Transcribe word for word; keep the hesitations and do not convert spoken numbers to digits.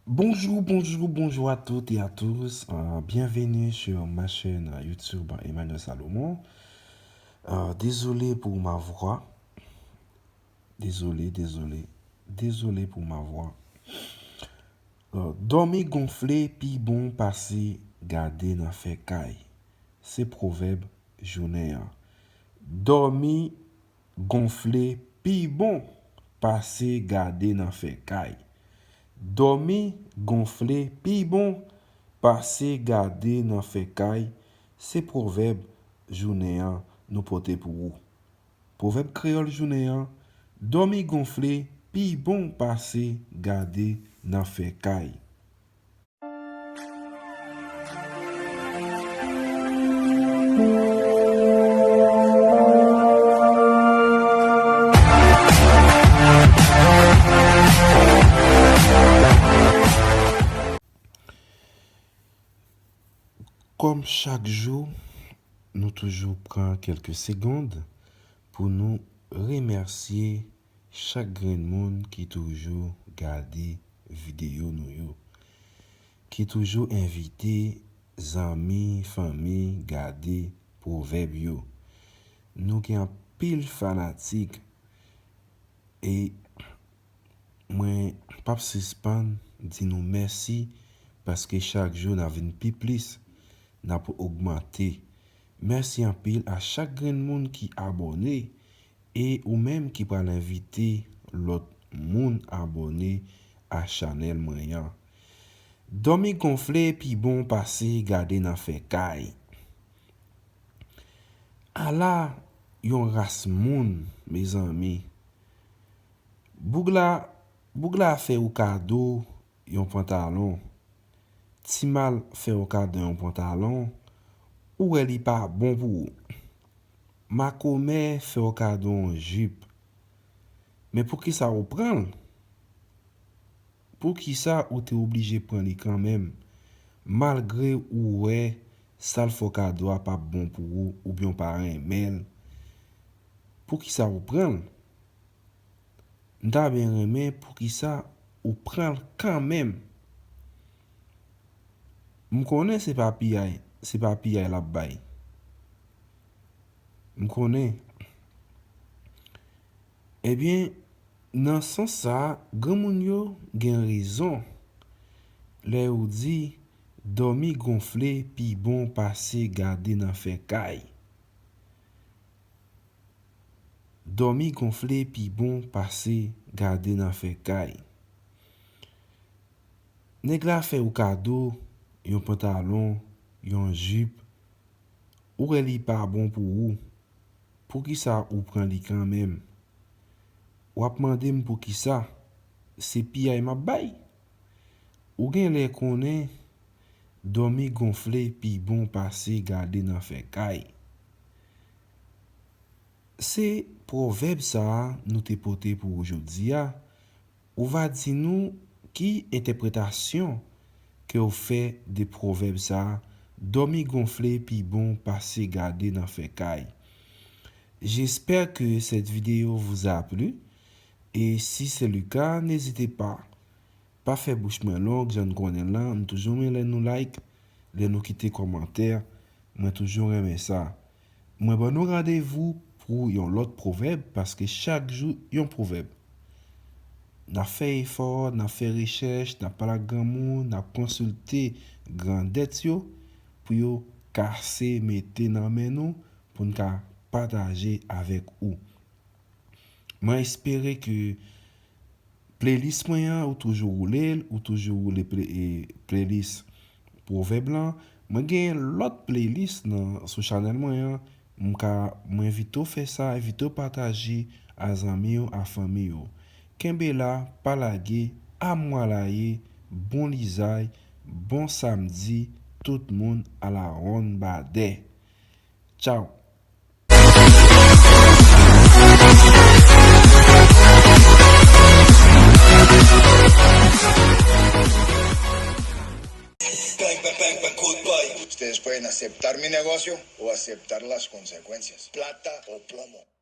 Bonjour, bonjour, bonjour à toutes et à tous. Euh, bienvenue sur ma chaîne YouTube Emmanuel Salomon. Euh, désolé pour ma voix. Désolé, désolé. Désolé pour ma voix. Euh, dòmi gonfle pi bon pase gade nan fè kay. Se pwovèb jounen an. Dòmi gonfle pi bon pase gade nan fè kay. Dòmi gonfle pi bon pase gade nan fè kay. Se pwovèb jounen an nou pote pou ou. Pwovèb kreyòl jounen an, dòmi gonfle pi bon pase gade nan fè kay. Kòm chak jou, nou toujou pran kèlke segond pou nou remèsye chak grenn moun ki toujou gade videyo nou yo, ki toujou envite zanmi, fanmi gade pwovèb yo. Nou gen anpil fanatik e mwen p ap sispann di nou mèsi paske chak jou n ap vin pi plis, n ap ogmante. Mèsi anpil a chak grenn moun ki abòne e ou menm ki pral envite lòt moun abòne a chanèl mwen an. Dòmi gonfle pi bon pase gade nan fè kay. Ala yon ras moun, mezanmi. Boug la, boug la fè ou kado yon pantalon. Timal fè ou kado yon pantalon, ou wè li pa bon pou ou. Makomè fè ou kado yon jip. Men poukisa ou pran l? Poukisa ou te oblije pran li kanmenm, malgre ou wè sa l fè w kado a p ap bon pou ou oubyen w pa renmen l? Poukisa ou pran l? M ta byen renmen poukisa ou pran l kanmenm. M konnen se pa piyay, se pa piyay l ap bay. M konnen. Ebyen, nan sans sa a, granmoun yo gen rezon lè yo di, dòmi gonfle pi bon pase gade nan fè kay. Dòmi gonfle pi bon pase gade nan fè kay. Nèg la fè ou kado yon pantalon, yon jip, ou wè li pa bon pou ou, poukisa ou pran li kanmenm? W ap mande m poukisa, se piyay m ap bay? Ou genlè konnen, dòmi gonfle pi bon pase gade nan fè kay. Se pwovèb sa a nou te pote pou ou jodi a. Ou va di nou ki entèpretasyon ke w fè de pwovèb sa a, dòmi gonfle pi bon pase gade nan fè kay. J'espère que cette vidéo vous a plu et si c'est le cas, n'hésitez pas. Pa fè bouch mwen long, jan n konnen l lan, m toujou renmen lè nou like, lè nou kite kòmantè, mwen toujou renmen sa. Mwen ban nou randevou pou yon lòt pwovèb, paske chak jou yon pwovèb. N ap fè efò, n ap fè rechèch, n ap pale ak granmoun, n ap konsilte grandèt yo pou yo kase mete nan men nou pou n ka pataje avèk ou. Mwen espere ke playlist mwen an, ou toujou woule l, ou toujou woule play, e, playlist pwovèb lan. Mwen gen lòt playlist nan, sou chanèl mwen an. M ka, mwen envite w fè sa, envite w pataje a zanmi w, a fanmi w. Kenbe la, pa lage, amwalaye, bon lizay, bon samdi, tout moun alawonnbadè. Tchaw! Ustedes pueden aceptar mi negocio o aceptar las consecuencias. Plata o plomo.